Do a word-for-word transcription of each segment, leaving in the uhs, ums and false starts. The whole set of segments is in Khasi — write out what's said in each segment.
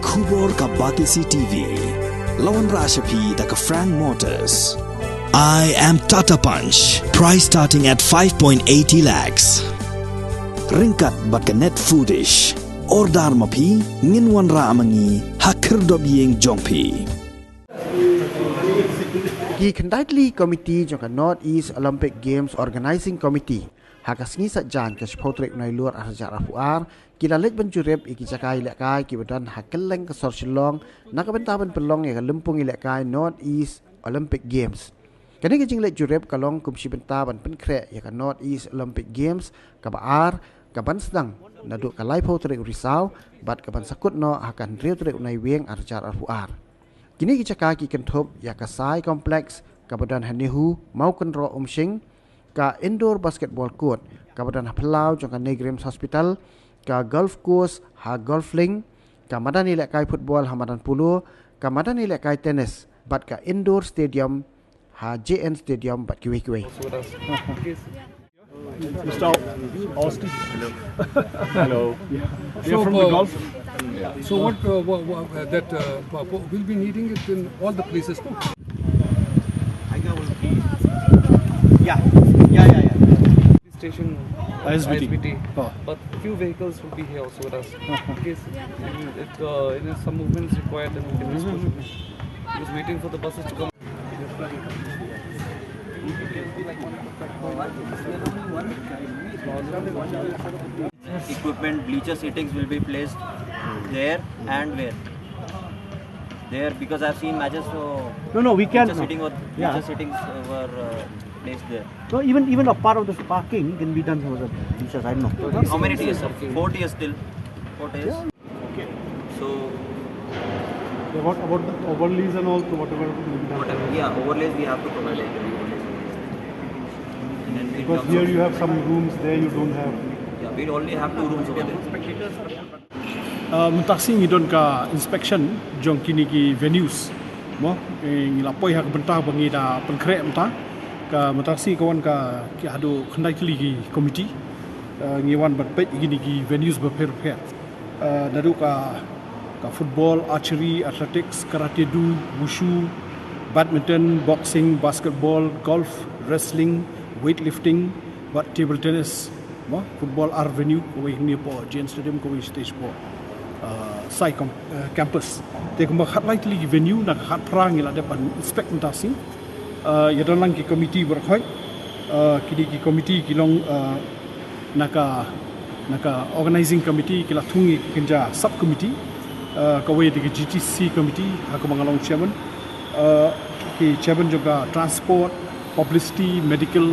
Khubor ka Batesi T V. La wanrah sha phi da ka Frank Motors. I am Tata Punch. Price starting at five point eighty lakhs. Ryngkat bad ka Net Foodish. Order ma phi, ngin wanrah ma ngi ha khyrdop ïing jong phi. Ki khyndai tylli ki komiti jong ka North East Olympic Games Organizing Committee ha ka sngi Saitjaiñ ka shiphew tarik u Nailur ar hajar arphew ar ki la leit ban jurip ïa ki jaka ïalehkai kiba don ha kylleng ka sor Shillong na ka bynta ban pynlong ïa ka lympung ïalehkai North East Olympic Games. Kane ka jingleit jurip ka long kum shi bynta ban pynkhreh ïa ka North East Olympic Games kaba ar, kaban sdang naduh ka laiphew tarik u Risaw bad kaban sa kut noh ha ka hynriew tarik u Naiwieng ar hajar arphew ar. Kine ki jaka ki kynthup ïa ka Sai Complex kaba don ha NEHU, Mawkynroh, Umshing, ka Indoor Basketball Court kaba don ha phyllaw jong ka NEIGRIHMS Hospital, ka Golf Course ha Golf Link, ka madan ïalehkai football ha Madan Polo, ka madan ïalehkai tennis bad ka Indoor Stadium ha J N Stadium bad kiwei kiwei. Mister Austin. Hello. Hello. We are So, from the uh, Gulf. So what, uh, wha- wha- uh, that uh, wha- wha- we'll be needing it in all the places, no? Yeah, yeah, yeah, yeah. Station I S B T. I S B T. Oh. But few vehicles will be here also with us. In case, if, uh, you know, some movement is required, then we can just push it. Just waiting for the buses to come. Equipment, bleacher settings will be placed there and where? There, because I've seen matches, so No, no, we can bleacher now. Seating or Yeah. Bleacher settings uh, were uh, placed there. So even even a part of this parking can be done over the bleachers. I don't know. How many tiers, sir? Four tiers still. Four tiers. Yeah. Okay. So, yeah, what about the overlays and all? So whatever will be done. Whatever, yeah, overlays we have to provide. Overlays. And then in Because terms here of you have some rooms, there you don't have. Yeah, we only have two rooms over there. Uh, mynta sngi ngi don ka inspection jong kine ki venues. Mo, eh, ngi la poi ha ka bynta ba ngi da pynkhreh mynta. Ka mynta sngi ka wan ka ki haduh khyndai tylli ki committee. Uh, ngi wan ban peit kine ki venues bapher bapher. Uh, naduh ka, ka football, archery, athletics, karate do, wushu, badminton, boxing, basketball, golf, wrestling, weightlifting, bad table tennis. Mo, football ar venue, kawei hangne hapoh J N Stadium, kawei stage hapoh, uh, Sai com- uh, campus. Te kumba khatlai tylli ki venue na ka khatphra ngi la dep ban inspect mynta sngi. Uh, ïa don lang ki committee baroh khoit. Uh, kine ki committee ki long, uh, na ka, na ka organizing committee ki la thung ïa ki kynja sub committee. Uh, kawei de ka G T C committee ha kaba nga long chairman. Uh, ki chairman jong ka transport, publicity, medical,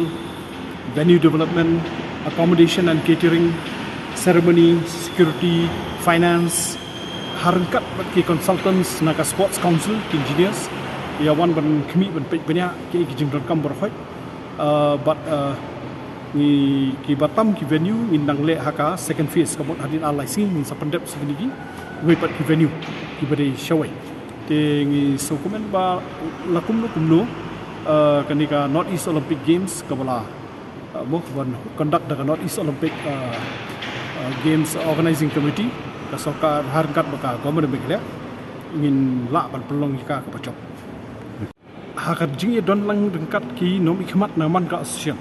venue development, accommodation and catering, ceremony, security, finance, ha ryngkat bad ki consultants na ka sports council, ki engineers, ïa wan ban khmih ban peit bniah ki, ki jingdonkam baroh khoit. Uh, bad, uh, ngi ki batam ki venue ngin nang leh ha ka second phase, ka mut hadien ar lai sngi ngin sa pyndep sa kine ki wei pat ki venue kiba dei shawei. Te ngi sngewkmen ba la kumno kumno, uh, kane ka North East Olympic Games kaba la, uh, mo, ban conduct da ka North East Olympic, uh, uh, Games Organizing Committee, ka sorkar ha ryngkat bad ka Government of Meghalaya, ngin lah ban pynlong ïa ka kaba jop. Ha ka jingïadon lang ryngkat ki nongmihkhmat na man ka association.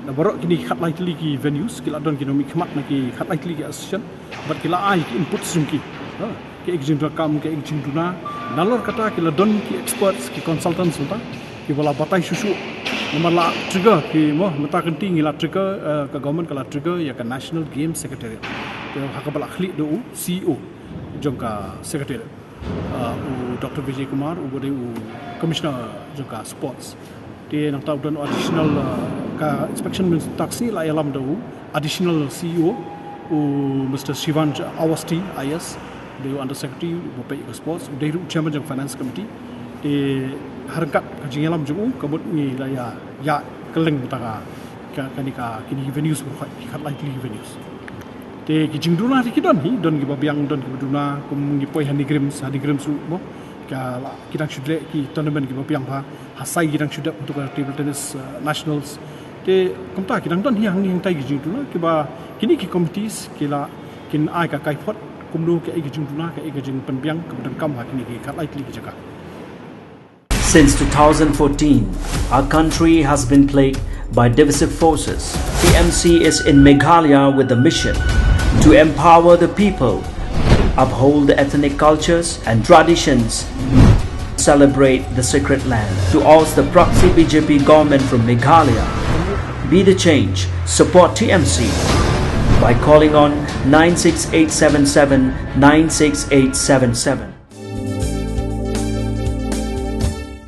Na baroh kine ki khatlai tylli ki venues, ki la don ki nongmihkhmat na ki khatlai tylli ki association, bad ki la ai ki inputs jong ki. Ha, ki ek jingdonkam, ki ek jingduna. Nalor kata ki la don ki experts, ki consultants mynta, kiba la batai shuh shuh. Namar la trigger ki mo, mynta kynti ngi la trigger, eh, ka government ka la trigger ïa ka National Games Secretariat. Te ha kaba la khlieh da u C E O jong ka Secretariat. Uh, u Doctor Vijay Kumar, uba dei u Commissioner jong ka Sports. Te nangta u don additional, uh, ka inspection mynta sngi la ïalam da u additional C E O, u Mister Shivansh Awasthi I A S, dei u Under Secretary uba peit ka Sports, u dei ruh u Chairman jong Finance Committee. Te ha ryngkat ka jingïalam jong u, ka mut ngi la ïa, ïa kylleng mynta ka, ka, kane ka, kine ki venues baroh, ki khatlai tylli ki venues. Te ki jingduna te ki don hi, don kiba biang, don kiba duna, kum ngi poi ha NEIGRIHMS, ha NEIGRIHMS ruh mo. Ka la, ki dang shu leh ki tournament kiba biang bha, ha Sai ki dang shu dep tu ka table tennis, uh, nationals. Te kumta ki dang don hi hangne hangtai ki jingduna, kiba kine ki committees, ki la, kin ai ka kaiphod, Kumno ka ïa ka jingduna, ka ïa ka jingpynbiang ka ba dang kam ha kine ki khatlai tylli ki jaka. Since two thousand fourteen, our country has been plagued by divisive forces. T M C is in Meghalaya with the mission to empower the people, uphold the ethnic cultures and traditions, celebrate the sacred land. To oust the proxy B J P government from Meghalaya, be the change, support T M C by calling on nine six eight seven seven nine six eight seven seven.